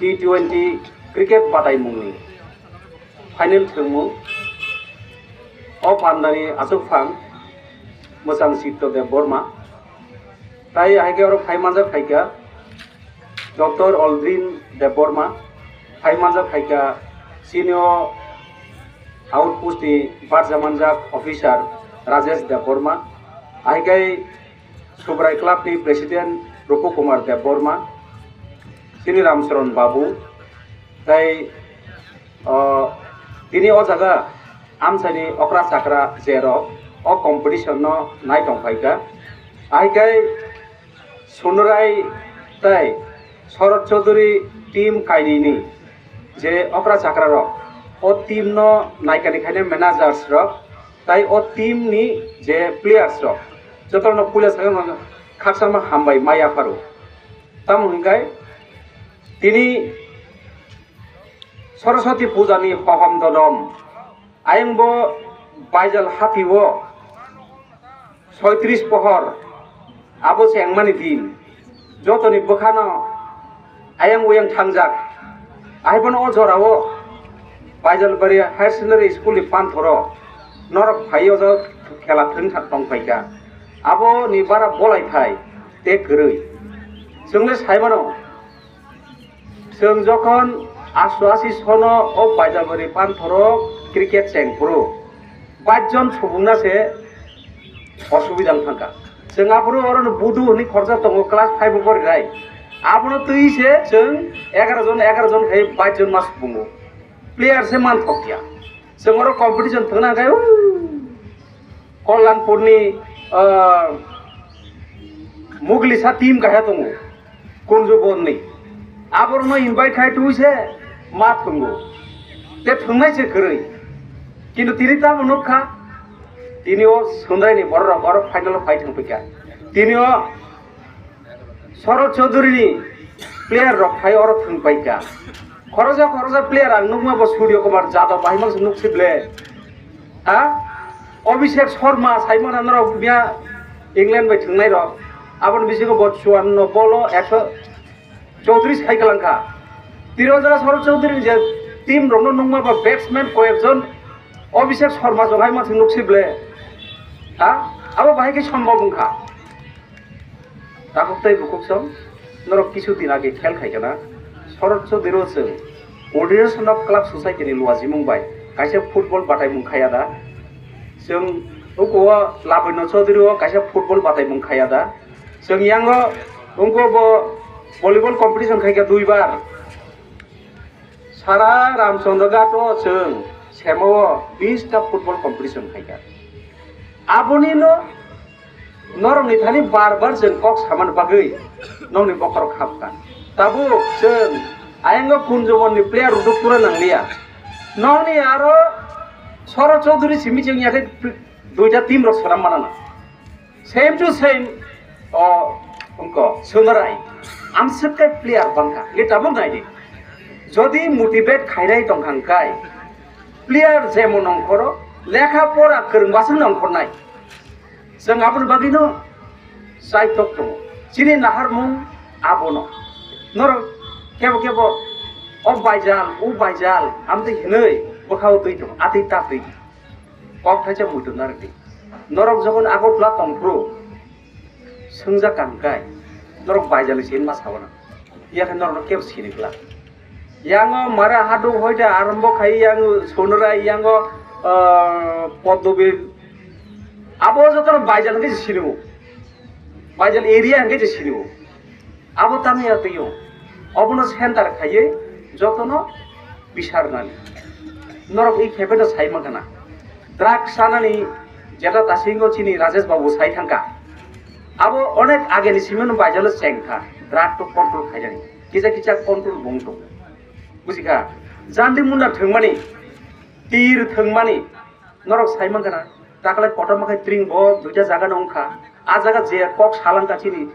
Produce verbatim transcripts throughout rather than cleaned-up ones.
T twenty cricket bataimungni final thwngmung. O pandani achukphang Mwchang Chitto Debbarma. Tai ahai khe oro phai manjak phaikha Doctor Aldrin Debbarma, phai manjak phaikha senior outpost ni barja manjak officer Rajesh Debbarma, ahai khe Subrai Club ni President Rupu Kumar Debbarma, chini Ramcharan Babu, tai, o, tini o jaga amchaini okra chakra je rok o competition no nai tong phaikha. Ahai khe Sunrai tai Shorod Chaudhury team kainwi ni je okra chakra rok o team no naikani khaina managers rok tai o team ni je players rok jotono puila sakno khakchangma hambai maya pharo. Tamo hwnkhai tini Saraswati puja ni hohom dodom ayang bo Baijal hati o soitris pohor abo chengmani din jotoni bwkhano ayang uyang thangjak. Ahaiphano o jorao Baijalbari Higher Secondary School ni panthoro norok phai o khela thwngthak tong phaikha. Aboni bara bolai phai tei kwrwi. Chwngno saimano, chwng jokhon asto asi sono o Baijalbari panthoro cricket cheng phuru baijon subungna se osubida wng thangkha. Chwng aphuru oro budu hwnwi khoroksa tongo, class five o porinai. Abono twi se chwng egaroh jon, egaroh jon khai baijon ma subungo. Player se man thokya. Chwng oro competition thwngna khai, Kalyanpurni, ah, Muglisa team kaisa tongo, Kunju Borni. Aborokno invite khai twi se ma thwngo. Te thwngnai se kwrwi. Kintu tini tamo nukha, tini o Sundaini bororok oro final o phai thwng phaikha. Tini o Shorod Chaudhury ni player rok phai oro thwng paikha. Khoroja khoroja player ang nukma bo Surya Kumar Jadab bahai mangsa nuksi ble. Ha? Abhishek Sharma saimano norok biya England bai thwngnai rok. Aboni bisingo bo chuanno bolo ekso chowtris khai kalangkha. Tini o jaga Shorod Chaudhury ni je team rokno nukma bo batsman koyekjon Abhishek Sharma jok hai mangsa nuksi ble. Ha? Abo bahai khe sombhob wngkha. Takhuk tei bukhuk song, norok kisu din age khel khai kana, Shorod Chaudhary o chwng Coordination of Club Society ni luajimung bai kaisa football bataimung khaiya da? Chwng uko o Labanya Chaudhary o kaisa football bataimung khaiya da? Chwng yango wngko bo volleyball competition khaikha duibar. Sara Ramchandra Ghat o chwng sema o bis ta football competition khaikha. Aboni no norokni thani bar bar chwng kok samani bagwi nokni bokhorok khapkha. Tabuk chwng ayang o Kunjubon ni player rok pura nangliya. Nokni aro Shorod Chaudhary simi chwng yakhe duita team rok swnam manana. Same to same, o, wngkha, Sonarai, amswk khe player bangkha, hingkhe tabuk naidi. Jodi motivate khainai tongkha hingkhai, player jemon nongkhoro, lekha pora kwrwngbaso nongkhornai. Chwng aboni bagwino chaitok tongo. Chini naharmung abono. Norok kebo kebo, o baijal, o baijal, amtwi hinwi bwkhao twi tongo, atwi ta twi. Kok thaisa muitu narwkdi. Norok jokhon Agartala tongphuru swngjak kangkai, norok baijali se hinma sabana. Yakhe norokno kebo sini glak. Yango mara hadu hoita arombo khai, yango Sonorai, yango, ah, Poddobil. Abo jotono baijal hwnkhe se sinio. Baijal area hwnkhe se sinio. Abo tamo ya twi o. Obono center khaiwi jotono bisar nani. Norok i khepe no sai mankha na. Drug sanani jeta tasingo chini Rajesh Babu sai thangkha. Abo onek ageni simino baijalo chengkha. Drug to control khainani. Kisa kisa control bung to. Bujikha. Jandi munda thwngmani. Tir thwngmani. Norok sai mankha na. Taklai kotorma khai tring bo duita jaga no wngkha. A jaga je kok salangkha chini.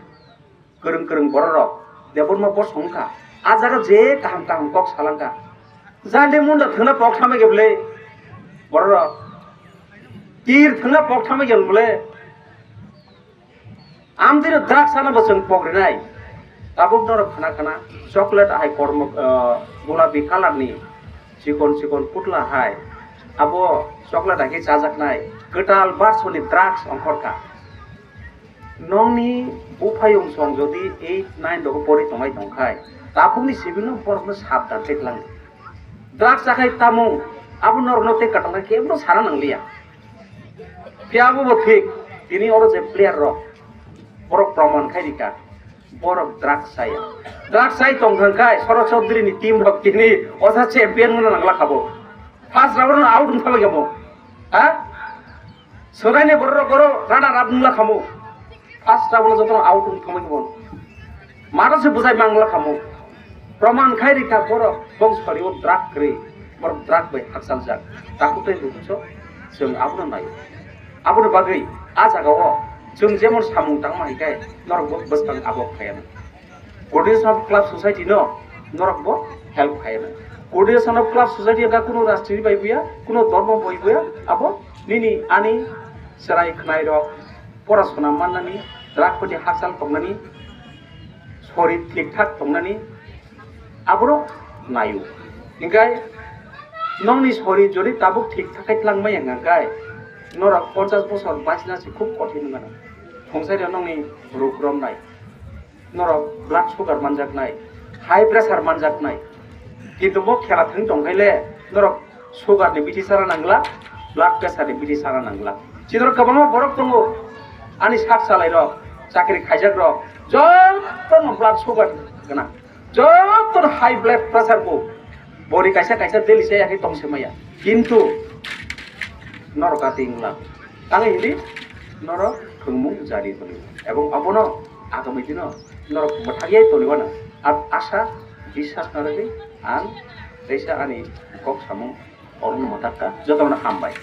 Kwrwng kwrwng bororok Debbarma bosong wngkha. A jaga je kaham kaham kok salangkha. Jande munda thwngna pok thamwi khe bwle bororok. Tir thwngna pok thamwi khe bwle. Amtwino drugs ano bo chwng pok rinai. Tabuk norok khna khna chocolate hai kormo, ah, gulabi colour ni chikon chikon putla hai. Abo chocolate hai khe chajaknai kwtal version ni drugs ongkhorkha. Nongni buphayung song jodi eight, nine rogo pori tongnai tongkhai, tabukni sibilno borokno sabdan khe tlang. Drugs chakhai tamung, abo norokno tei kwtal khe kebo sana nangliya. Phiya abo bo thik, tini oro je player rok, borok proman khai rika, borok drugs chaya. Drugs chai tong thang khai, Soro Chaudhary ni team rok tini osa champion wngna nangla khabo. First round no out wngkha bai kabo. Ha? Swraini borok rok oro runner up wngla khamo. First round no jotono out wng thangbai kabo. Mano se bujai mangla khamo. Proman khai rikha borok bong sori o drug kwrwi. Borok drug bai hakchaljak. Takhuk tei bukucho chwng abono naio. Aboni bagwi a jaga o chwng jemon samung tangma hai khe norok bo bwskang abo khayano. Coordination of Club Society no norok bo help khaina. Coordination of Club Society wngkha kuno rastri bai buya, kuno dhormo bai buya, abo nini ani chwrai khwnai rok, porasona mannani, drug ni hakchal tongnani, sori thik thak tongnani, aboro naio. Hinkhe nongni sori jodi tabuk thik thak khai twlang maya hwnkhe norok ponchas bosor bachina se khub kothin wngmano. Thongsairok nongni ruk romnai. Norok blood sugar manjaknai, high pressure manjaknai. Kintu bo khela thwng tongkhaile norok sugar ni bithi sana nangla, blood pressure ni bithi sana nangla. Chidor kwbangma borok tongo, ani sak salai rok, chakri khaijak rok, jotono blood sugar gwnang, jotono high blood pressure bo. Bori kaisa kaisa daily chaya khe tong se maya. Kintu norok a tingla. Tangwi hili norok thwngmung jari tongwi. Ebong abono agamwi dino norok mwthagwi tongwi wana. Ab asa biswas narwgwi ang teisa ani kok samung orong mwthakka. Jotono hambai.